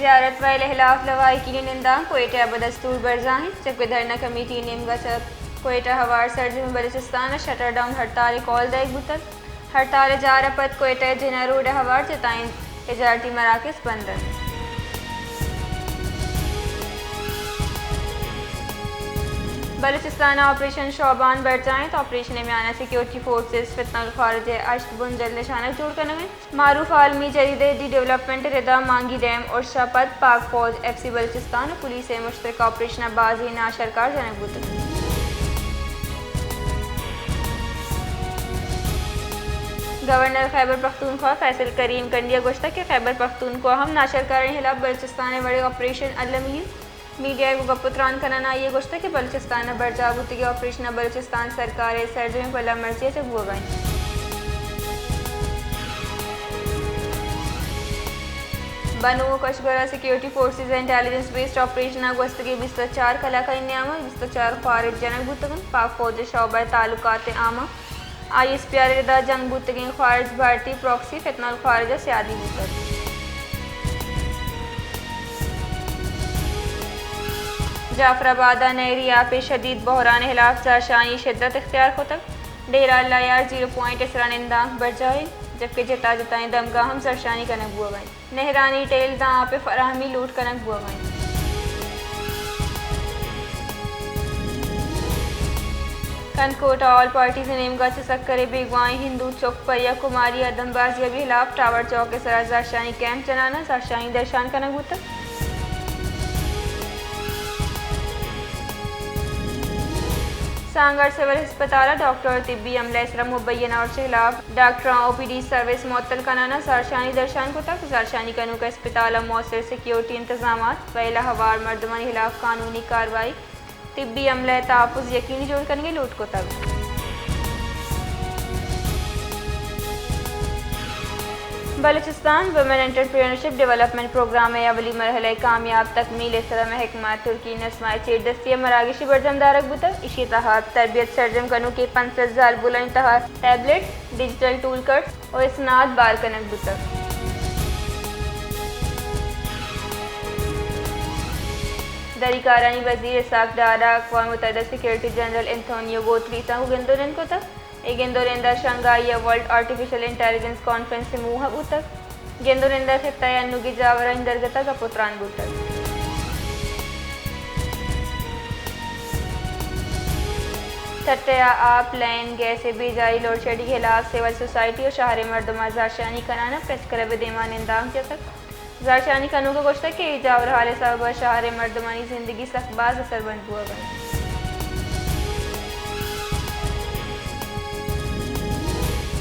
تجارت ویل ءِ ہلاف لواحقین ءِ نندانک کوئٹہ ءَ بدستور برجاہ انت، جبکہ دھرنا کمیٹی ءِ نیمگ ءَ چہ کوئٹہ ءَ ہوار سرجمیں بلوچستان ءَ شٹر ڈاؤن ہڑتال ءِ کال دئیگ بوتگ۔ ہڑتال ءِ جار ءَ پد کوئٹہ ءِ جناح روڈ ءَ ہوار جتائیں تجارتی مراکز بند انت۔ بلوچستان ءَ آپریشن شعبان برجاہ انت، آپریشن ءِ میان ءَ سیکیورٹی فورسز فتنہ الخوارج ءِ ہشت بنجل نشانگ جوڑ کنگ انت۔ معروف عالمی جریدہ ءِ دی ڈیولپمنٹ ءِ ردا مانگی ڈیم ارش ءَ پد پاک فوج، ایف سی بلوچستان ءُ پولیس ءِ مشترکہ آپریشن ءَ بازیں ناشرکار جنگ بوتگ۔ گورنر خیبر پختونخوا فیصل کریم کنڈی ءَ گوشتگ کہ خیبر پختونخوا ہم ناشرکارانی ہلاپ بلوچستان ءِ وڑیں آپریشن المی انت۔ میڈیا ءَ گوں گپ ءُ تران کنان ءَ آئی ءَ گوشتگ کہ بلوچستان ءَ برجاہ بوتگیں آپریشن ءَ بلوچستان سرکار ءِ سرجمیں پلہ مرزی ءَ چہ بوگ ءَ انت۔ بنوں ءُ کشگور ءَ سیکیورٹی فورسز ءِ انٹیلیجنس بیسڈ آپریشن ءَ گوستگیں بیست ءُ چار کلاکانی نیام ءَ بیست ءُ چار خوارج جنگ بوتگ انت۔ پاک فوج ءِ شعبہ ءِ تعلقات ءِ عاماں آئی ایس پی آر ءِ ردا جنگ بوتگیں خوارج بھارتی پراکسی فتنہ الخوارج ءَ سیادی بوتگ۔ جعفر آباد ءَ نہری آپ ءِ شدید بحران ءِ ہلاپ زہرشانی شدت اختیار کتگ۔ ڈیرہ اللہ یار زیرو پوائنٹ ءِ سرا نندانک برجاہ انت، جبکہ جتا جتائیں دمگاں ہم زہرشانی کنگ بوگ ءَ انت۔ نہرانی ٹیل داں آپ ءِ فراہمی لوٹ کنگ بوگ ءَ انت۔ کنکوٹ ءَ آل پارٹیز ءِ نیمگ ءَ چہ سکر ءِ بیگواہیں ہندو چک پریا کماری ءِ دمبازی ءِ ہلاپ ٹاور چوک ءِ سرا زہرشانی کیمپ جنان ءَ زہرشانی درشان کنگ بوتگ۔ سانگڑ سول ہسپتال ءَ ڈاکٹر ءُ طبی عملہ ءِ سرا مبینہ ارش ءِ ہلاپ ڈاکٹراں او پی ڈی سروس معطل کنان ءَ زہرشانی درشان کتگ۔ زہرشانی کنوک ءَ ہسپتال ءَ موثر سیکیورٹی انتظامات، ویل ءَ ہوار مردمانی ہلاپ قانونی کاروائی، طبی عملہ ءِ تحفظ یقینی جوڑ کنگ ءِ لوٹ کتگ۔ Balochistan women entrepreneurship development programme ءِ اولی مرحلہ ءِ کامیاب تکمیل ءِ سرا محکمہ ترکی نسما ءِ چیردستی ءَ مراگشے برجم دارگ بوتگ۔ ایشی ءِ تہا تربیت سرجم کنوکیں پنچ سد زالبولانی تہا ٹیبلٹ، ڈیجیٹل ٹول کٹس ءُ اسناد بار کنگ بوتگ۔ دری کارانی وزیر اسحاق ڈار ءَ اقوام متحدہ سیکورٹی جنرل انتونیو گوتریس ءَ گوں گند ءُ نند کتگ۔ اے گند ءُ نند ءَ شنگھائی ءِ ورلڈ آرٹیفیشل انٹیلیجنس کانفرنس ءِ موہ ءَ بوتگ۔ گند ءُ نند ءَ خطہ ءِ انوگیں جاورانی درگت ءَ گپ ءُ تران بوتگ۔ ٹھٹہ ءَ آپ، لین، گیس ءِ بیجاری لوڈشیڈنگ ءِ ہلاپ سول سوسائٹی ءُ شہر ءِ مردماں زہرشانی کنان ءَ پریس کلب ءِ دیما نندانک جتگ۔ زہرشانی کنوک ءَ گوشتگ کہ اے جاورھال ءِ سبب ءَ شہر ءِ مردمانی زندگی سک باز اثر بند بوگ ءَ انت۔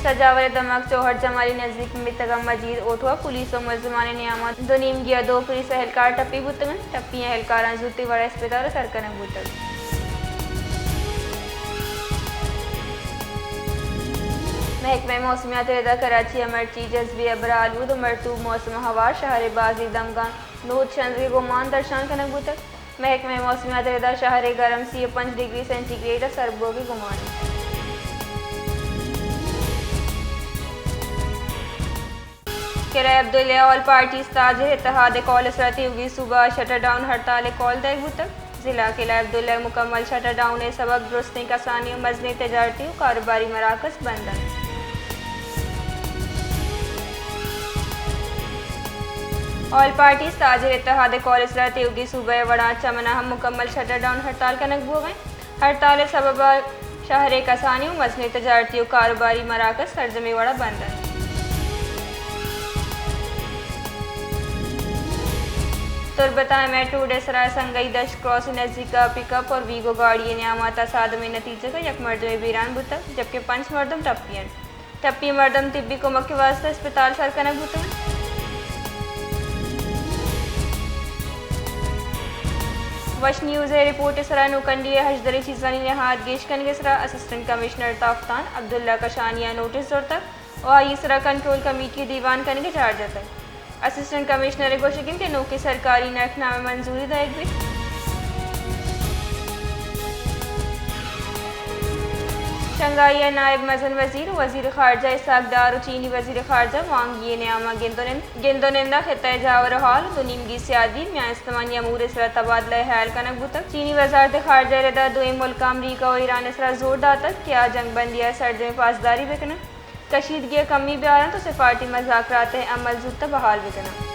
سجاور ءِ دمگ چوہٹ جمالی نزیک میتگ ءَ مجید اوٹو ءَ پولیس ءُ ملزمانی نیام ءَ دو نیمگی ءَ دو پولیس اہلکار ٹپی بوتگ انت۔ ٹپی ئیں اہلکاراں زوتی وڑ ءَ اسپتال ءَ سر کنگ بوتگ۔ محکمہ موسمیات ءِ ردا کراچی ءَ مرچی جزوی ابر آلود ءُ مرطوب موسم ءَ ہوار، شہر ءِ بازیں دمگاں نود شنزگے گمان درشان کنگ بوتگ۔ محکمہ موسمیات ءِ ردا شہر ءِ گرم سی ءُ پنچ ڈگری سینٹی گریڈ ءَ سر بوگ ءِ گمان انت۔ قلعہ عبداللہ ءَ آل پارٹیز تاجر اتحاد ءِ کال ءِ سرا تیوگیں صوبہ ءَ شٹر ڈاؤن ہڑتال ءِ کال دئیگ بوتگ۔ ضلع قلعہ عبداللہ ءَ مکمل شٹر ڈاؤن ءِ سبب درستیں کسانیں ءُ مزنیں تجارتی ءُ کاروباری مراکز بند انت۔ آل پارٹیز تاجر اتحاد ءِ کال ءِ سرا تیوگیں صوبہ ءِ وڑاں چمن ءَ ہم مکمل شٹر ڈاؤن ہڑتال کنگ بوگ ءَ انت۔ ہڑتال ءِ سبب ءَ شہر ءِ کسانیں ءُ مزنیں تجارتی ءُ کاروباری مراکز سرجمیں وڑ ءَ بند انت۔ تربت ءَ ایم ایچ روڈ ءِ سرا سنگئی دشت کراس ءِ نزیک ءَ پک اپ ءُ ویگو گاڑی ءِ نیام ءَ تصادم ءِ نتیجگ ءَ یک مردمے بیران بوتگ، جبکہ پنچ مردم ٹپی انت۔ ٹپی مردم طبی کمک ءِ واستہ اسپتال سر کنگ بوتگ انت۔ وش نیوز ءِ رپورٹ ءِ سرا نوکنڈی ءِ ہژدریں چیزانی نہاد گیش کنگ ءِ سرا اسسٹنٹ کمشنر تافتان عبداللہ کشانی ءَ نوٹس زرتگ ءُ آئی ءِ سرا کنٹرول کمیٹی ءِ دیوان کنگ ءِ چارج جتگ۔ اسسٹنٹ کمشنر ءِ گوشگ انت کہ نوکیں سرکاری نرخ نامہ منظوری دئیگ بیت۔ شنگھائی ء نائب مزن وزیر و وزیر خارجہ اسحاق ڈار و چینی وزیر خارجہ وانگ یی ء نیام ء گند و نند، گند و نند ء خطہ ء جاور و حال و دو نیمگی سیادی، میان استمانی امور ء سرا تبادلہ ہیال کنگ بوتگ۔ چینی وزارت خارجہ ء ردا دوئیں ملکاں امریکہ و ایران ء سرا زور داتگ کہ آ جنگ بندی ء سرجمیں پاسداری بہ کن انت، کشیدگی ء کمی بیار انت و سفارتی مذاکرات ء عمل زوت ء بحال بہ کن انت۔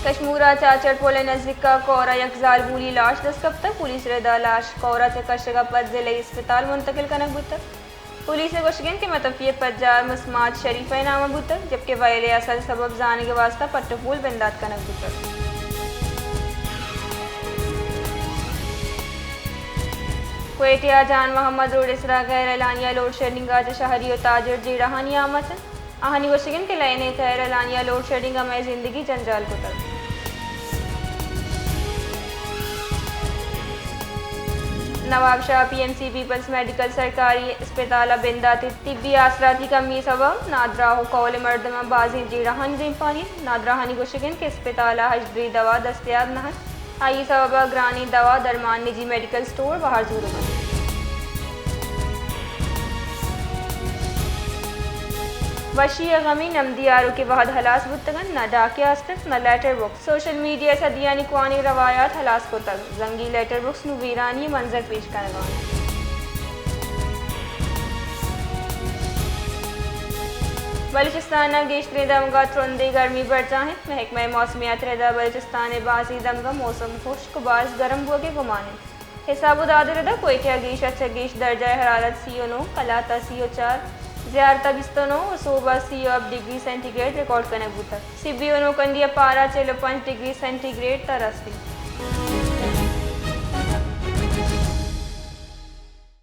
کشمور ء چاچڑ پل ء نزیک ء کور ء یک زالبولی لاش دست کپتگ۔ پولیس ء ردا لاش کور ء چہ کشگ ء پد ضلعی اسپتال منتقل کنگ بوتگ۔ پولیس ء گوشگ انت کہ متوفی ء پجار مسمات شریف ء نام ء بوتگ، جبکہ وئیل ء اصل سبب زانگ ء واستہ پٹ ء پول بندات کنگ بوتگ۔ کوئٹہ ء جان محمد روڈ ء سرا غیر اعلانیہ لوڈ شیڈنگ ء چہ شہری و تاجر جیڑہانی آماچ انت۔ آہانی گوشگ انت کہ لین ء غیر اعلانیہ لوڈ شیڈنگ ء مئے زندگی جنجال کتگ۔ Nawab Shah P M C peoples medical سرکاری اسپتال ء بندات، طبی آسراتی کمی سبب نادراہ و کہول مردماں بازیں جیڑہانی دیمپانی۔ نادراہانی گوشگ انت کہ اسپتال ء ہژدری دوا دستیاب نہ انت، آئی سبب ء گرانیں دوا درمان نجی میڈیکل سٹور بہر زورگ انت۔ وشی ء غمی نمدی آروکیں وہد ہلاس بوتگ انت، نہ ڈاکے آستنت، نہ لیٹر بکس۔ سوشل میڈیا ء صدیانی کوانیں روایات ہلاس کتگ۔ زنگی لیٹر بکس نوں ویرانی ء منظر پیش کنگ ء انت۔ بلوچستان ء گیشتریں دمگاں ترندیں گرمی برجاہ انت۔ محکمہ موسمیات ء ردا بلوچستان ء بازیں دمگاں موسم ہشک و باز گرم بوگ ء گمان انت۔ حساب و داد ء ردا کوئٹہ ء گیش ء چہ گیش درجہ حرارت سی و نو، کلات ء سی و چار، زیارت ء بیست و نو و سوب ء سی و ہپت ڈگری سینٹی گریڈ ریکارڈ کنگ بوتگ۔ سبی و نوکنڈی ء پارہ چل و پنچ ڈگری سینٹی گریڈ تہ رستگ۔